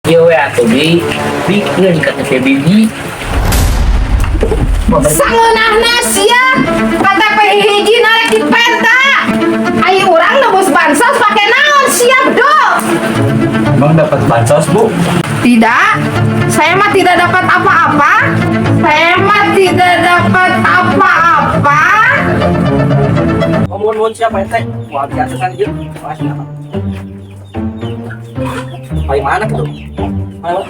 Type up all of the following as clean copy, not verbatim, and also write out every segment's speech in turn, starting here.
Ieu we atuh bi. Bi ngeun KTP bibi. Sangeunahna sia KTP hiji narek dipenta. Ai urang nebus bansos pake naon sia do? Emang dapat bansos, Bu? Tidak, saya mah tidak dapat apa-apa. Saya mah tidak dapat apa-apa. Oh, mohon mohon siapa ente? Wah, biasa kan ieu. Wah, siapa? Paling mana gitu? Mana?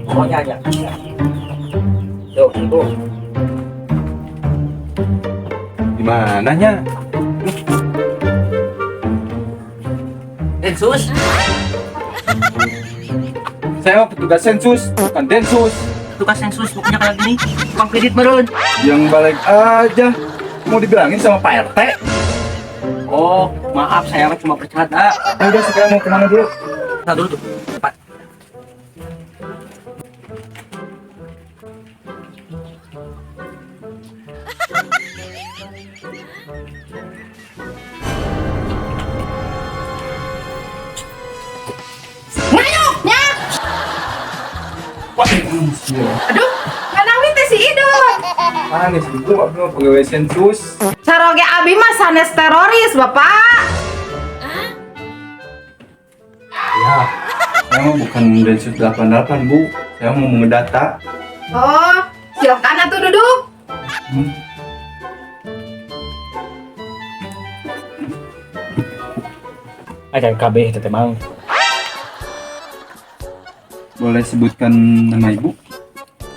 Pokoknya aja. Yo, itu. Di mananya? Densus. Saya mah petugas sensus, bukan densus. Tugas sensus bukunya kayak gini. Tukang kredit meureun. Yang balik aja. Mau dibilangin sama Pak RT. Oh, maaf saya mah cuma bercanda. Ya udah sekarang mau kemana dulu? Nah, dulu tuh. Cepat. Ngayuk nya. Aduh, nganawi teh si Idun. Mana sih Bu? Aku mah pegawai sensus. Caroge abi mah sanes teroris, Bapak. Ya, saya mah bukan densus 88, Bu. Saya mau mengedata. Oh, silakan atuh duduk. Ajan KB teh mang. Boleh sebutkan nama Ibu?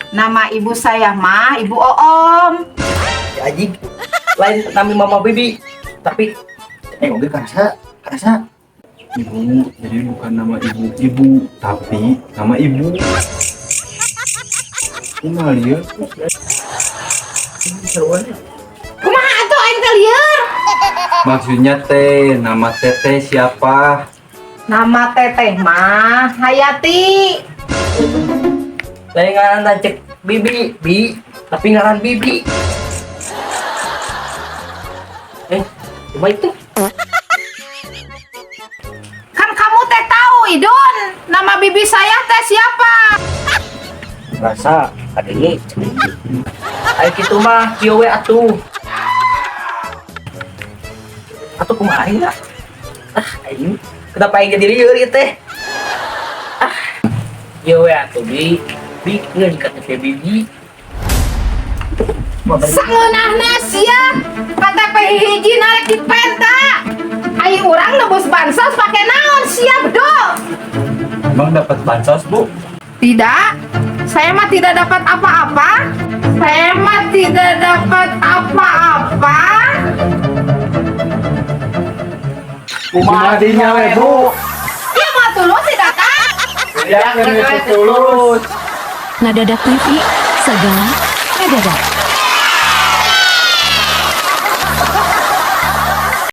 Nama ibu saya mah Ibu Oom. Ya anjing. Lain nami mama bibi, tapi oge karasa, karasa. Ibu, jadi bukan nama ibu-ibu, tapi nama ibu. Kumaha lieu? Seruan. Kumaha atuh aing teh lieur? Maksudnya teh, nama teteh siapa? Nama teteh mah Hayati. Lain ngaran cek bibi, bi, tapi ngaran bibi. Coba itu. Kan kamu teh tahu Idun, nama bibi saya teh siapa? Rasa adanya. Ayo kitu mah kieu we atuh. Atuh kumaha aing lah. Ah, aing kenapa aing jadi lieur ieu teh? Ah. Kieu we atuh bi. Bi ngeun KTP bibi. Sangeunahna sia KTP hiji narek dipenta. Ai urang nebus bansos pake naon sia do? Emang dapat bansos, Bu? Tidak, saya mah tidak dapat apa-apa. Saya mah tidak dapat apa-apa. Kumaha dinya we, Bu? Iya mah tulus sih datang. Ya, tulus. Ngadadak TV, segala ngadadak.